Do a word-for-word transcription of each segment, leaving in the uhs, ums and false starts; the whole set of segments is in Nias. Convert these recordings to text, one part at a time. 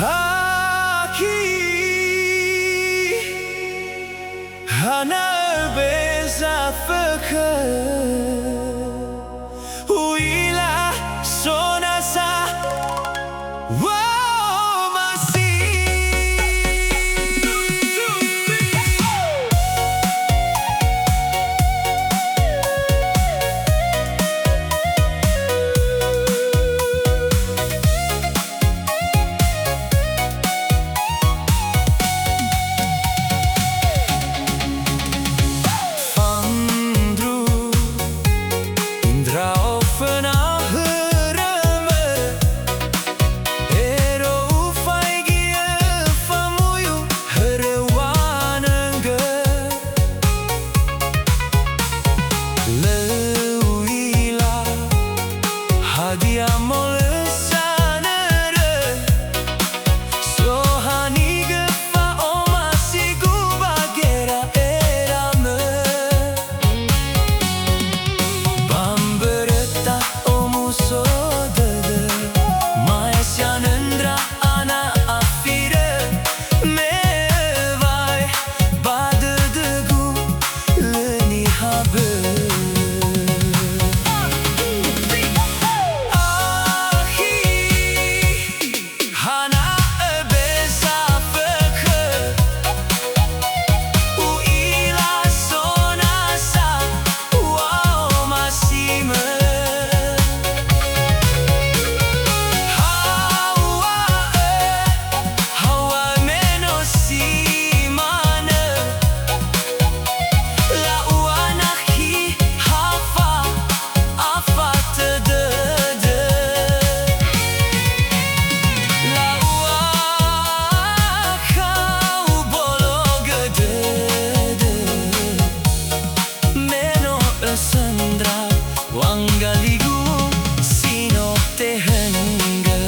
Akhi, hana öbeza fökhö, u'ila sonasa wa'omasi. Fandru, indra'o föna hörömö, ero ufaigi öfamuyu hörö wanöngö. Lö u'ila hadia molö sanörö, so hanigö fa'omasigu ba gera'eramö. Ba mböröta omuso dödö, ma'e sanöndra ana afirö, me öwae ba dödögu lö niha bö'ö. Akhi, hana öbeza fökhö, u'ila sonasa wa'omasimö. Haŵa'ö, haŵa'ö me no si manö, la'u'anakhi ha fa- afatö dödö. La'u'akha'u bologö dödö, me no ösö ndra wanggaligu si no tehöngö.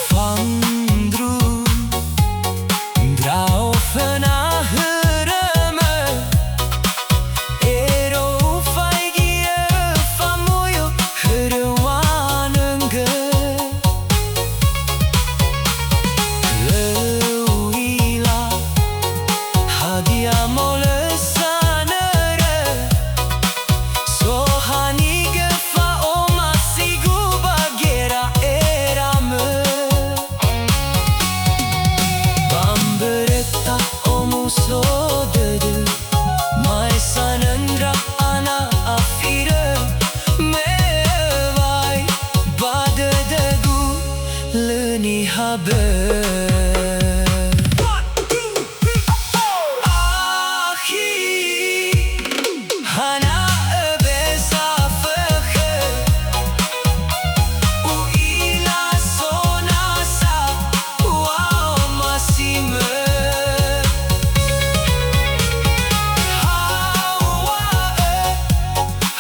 Fandru, ndra'o föna hörömö, ero ufaigi öfamuyu hörö wanöngö. Lö u'ila hadia molö sanörö, so hanigö fa'omasigu ba gera'eramö. Ba mböröta omuso dödö, ma'e sanöndra ana afirö, me öwae ba dödögu lö niha bö'ö. Akhi, hana öbeza fökhö, u'ila sonasa wa'omasimö. Haŵa'ö,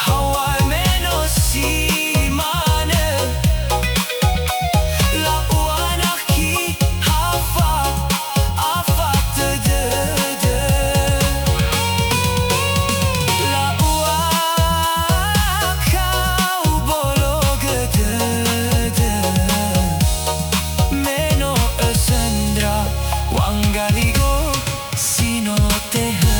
haŵa'ö me no si manö, la'u'anakhi ha fa- afatö dödö. La'u'akha'u bologö dödö, me no ösö ndra wanggaligu si no tehö-